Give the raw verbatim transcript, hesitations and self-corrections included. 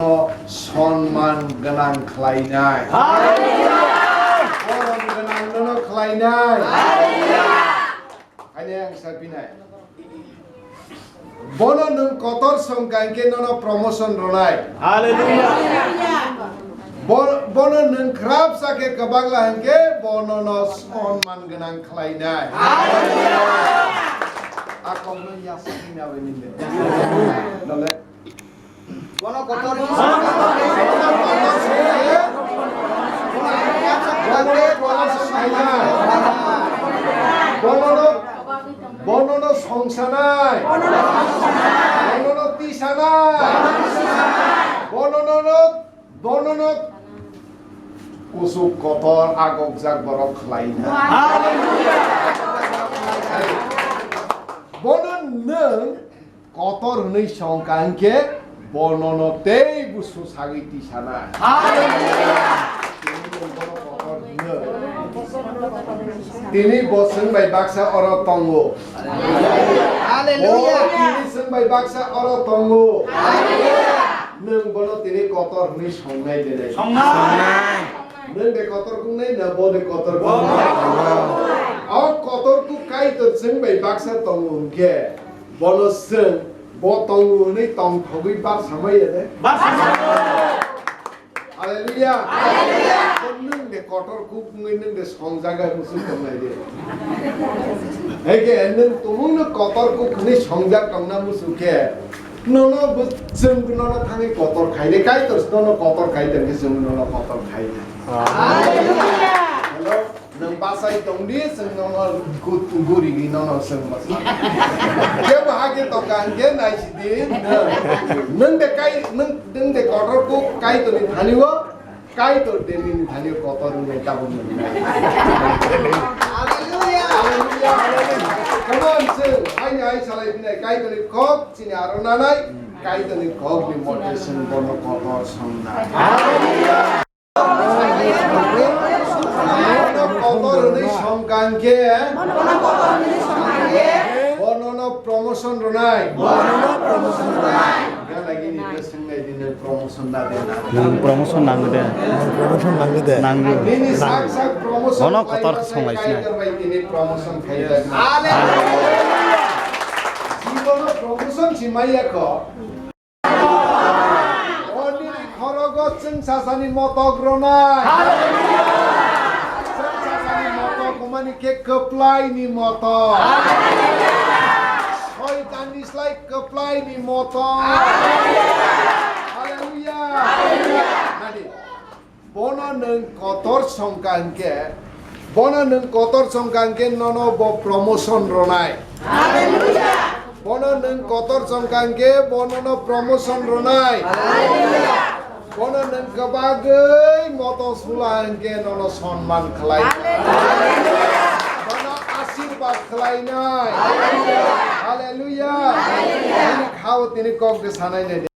Sonman gwnang khlainai. Hallelujah! Borom gwnang nono khlainai. Hallelujah! Haino ang sapinai. Bono nwng kotor songkha hinkhe nono promotion rwnai. Hallelujah! Bo-, bono nwng khrap sakhe kwbangla hinkhe bono no sonman gwnang khlainai. Hallelujah! A kokno yasakni nabai ninde. Dole. Bono kotor. Bonono, bonono songsanai. Bonono tisanai. Bonono, bonono kusuk kotor agokjak borok khlaina. Bono nwng kotor hwnwi songkha hinkhe bonono tei busu sagwi tisanai. Hallelujah! Tini nwng bono kotor hwno. Tini bo chwng bai baksa oro tongo. Hallelujah! Bo tini chwng bai baksa oro tongo. Hallelujah! Nwng bono tini kotor hwnwi songnai de nai? Songnai! Nwng de kotor kungnai na bo de kotor kungnai? O kotor kuk Kaitor chwng bai baksa tongo hinkhe, bono chwng bo tongo hwnwi tongthogwi barsamai ya de? Barsamai. Hallelujah! Hallelujah! Bo nwng de kotor kuk wngwi nwng de songjaga musu tongnai de. Heke nwng tumungno kotor kuk hwnwi songjak tongna musu khe, nono bo chwng nono thangwi kotor khai de, Kaitor nono kotor khai de, chwng nono kotor khai de. Hello? Nwng bachai tong di, chwng nono gu-, guri di, nono chwng bachai. Kebo hake tongka hwnkhe naisidi, nwng, nwng de kai, nwng, nwng de kotor kuk Kaitorni thani-o, Kaitor de nini thani-o kotor wngnai tabuk nwng nai. Hallelujah! Hallelujah! Come on, chwng, aini ai salai phinai, Kaitorni kok chini aro nanai, Kaitorni kokni mote chwng bono kotor songnai. Hallelujah! Bono kotor hwnwi songkha hinkhe, bonono promotion rwnai. Gana gini khe swngnai di, nwng promotion na de na? Nwng promotion nango de. Promotion nango de. Nango. Nini sak sak promotion. Bono kotor khlai songlai sinai. Kaitor bai tini promotion khaijak na. Hallelujah! Jibono promotion si maya kho. O nini khorogo chwng sasani motok rwnai. Chwng sasani motok wngmani khe kwplaini motok. Soitanni slai kwplaini motok. Hallelujah. Nadi. Bono nwng kotor songkha hinkhe, bono nwng kotor songkha hinkhe nono bo promotion rwnai. Hallelujah! Bono nwng kotor songkha hinkhe bono no promotion rwnai. Hallelujah! Bono nwng kwbagwi moto sula hinkhe nono sonman khlai. Hallelujah! Bono asirwad khlainai. Hallelujah! Hallelujah! Hallelujah! Tini khao tini kok de sanai nai.